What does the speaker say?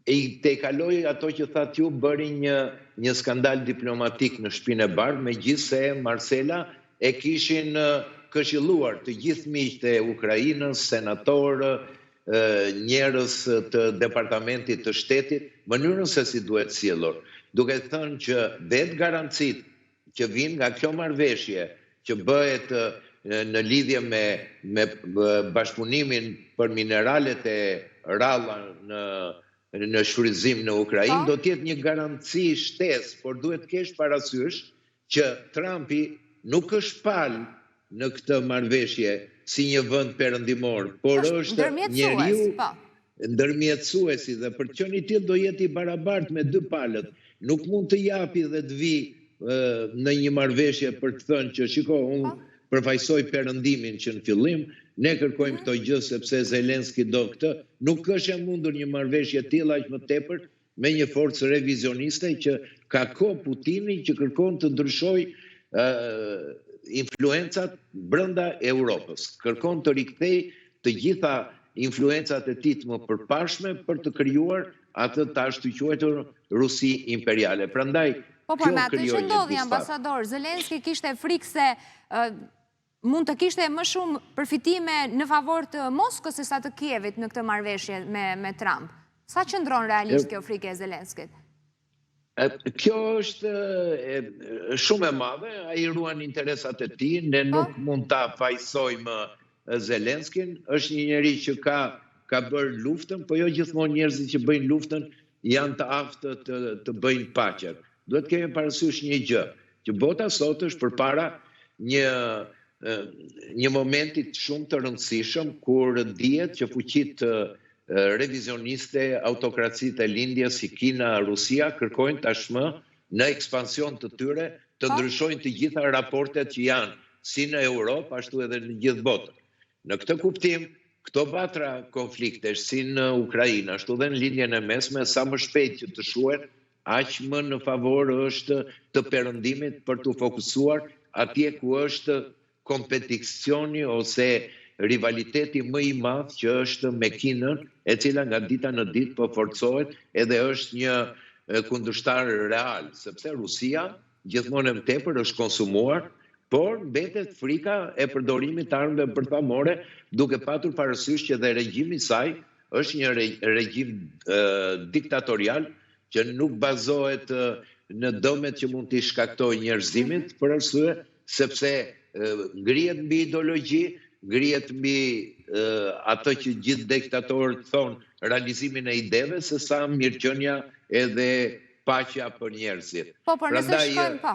I tejkaloi ato që thatë ju, bëri një një skandal diplomatik në Shtëpinë e Bardhë, megjithëse Marcela e kishin këshilluar të gjithë miqtë e Ukrainës, senatorë, njerëz të Departamentit të Shtetit, mënyrën se si duhet sjellur, duke thënë që vetë garancitë që vijnë nga kjo marrëveshje që bëhet në lidhje me me bashkëpunimin për mineralet e rralla në në shfrytëzim në Ukrainë, do të jetë një garanci shtesë, por duhet të kesh parasysh që Trumpi nuk është palë në këtë marrëveshje si një vend perëndimor, por është njeriu ndërmjetësuesi dhe për të qenë i tillë do jetë i barabartë me dy palët. Nuk mund të japi dhe të vijë në një marrëveshje për të thënë që shiko unë përfaqësoj perëndimin që në fillim, ne kërkojmë këto gjë sepse Zelenski do këtë. Nuk është e mundur një marrëveshje e tillë aq më tepër me një forcë revizioniste që ka kohë Putini që kërkon të ndryshojë influencat brenda Europës, kërkon të rikthejë të gjitha influencat e tij të mëpërparshme për të krijuar atë të ashtuquajtur Rusi imperiale. Prandaj, Po, por me atë që ndodhi, ambasador, Zelenski kishte frikë se mund të kishte më shumë përfitime në favor të Moskës se sa të Kievit në këtë marrëveshje me, me Trump. Sa qëndron realisht kjo frikë e Zelenskit? Kjo është shumë e madhe, ai ruan interesat e tij, ne po. nuk mund ta fajësojmë Zelenskin, është një njeri që ka ka bërë luftën, po jo gjithmonë njerëzit që bëjnë luftën janë të aftë të të bëjnë paqen. Duhet të kemi parasysh një gjë, që bota sot është përpara një një momenti shumë të rëndësishëm kur dihet që fuqitë revizioniste, autokracitë e lindjes si Kina, Rusia kërkojnë tashmë në ekspansion të tyre të ndryshojnë të gjitha raportet që janë si në Europë ashtu edhe në gjithë botën. Në këtë kuptim, këto vatra konfliktesh si në Ukrainë ashtu dhe në Lindjen e Mesme sa më shpejt që të shuhen, aq më në favor është të perëndimit për t'u fokusuar atje ku është kompeticioni ose rivaliteti më i madh që është me Kinën, e cila nga dita në ditë po forcohet edhe është një kundërshtar real, sepse Rusia gjithmonë e më tepër është konsumuar, por mbetet frika e përdorimit të armëve bërthamore, duke patur parasysh që dhe regjimi i saj është një regjim diktatorial që nuk bazohet në dëmet që mund t'i shkaktojë njerëzimit, për arsye sepse ngrihet mbi ideologji, ngrihet mbi atë që gjithë diktatorët thonë realizimin e ideve, se sa mirëqenia edhe paqja për njerëzit. Po, por nëse shkojmë, po.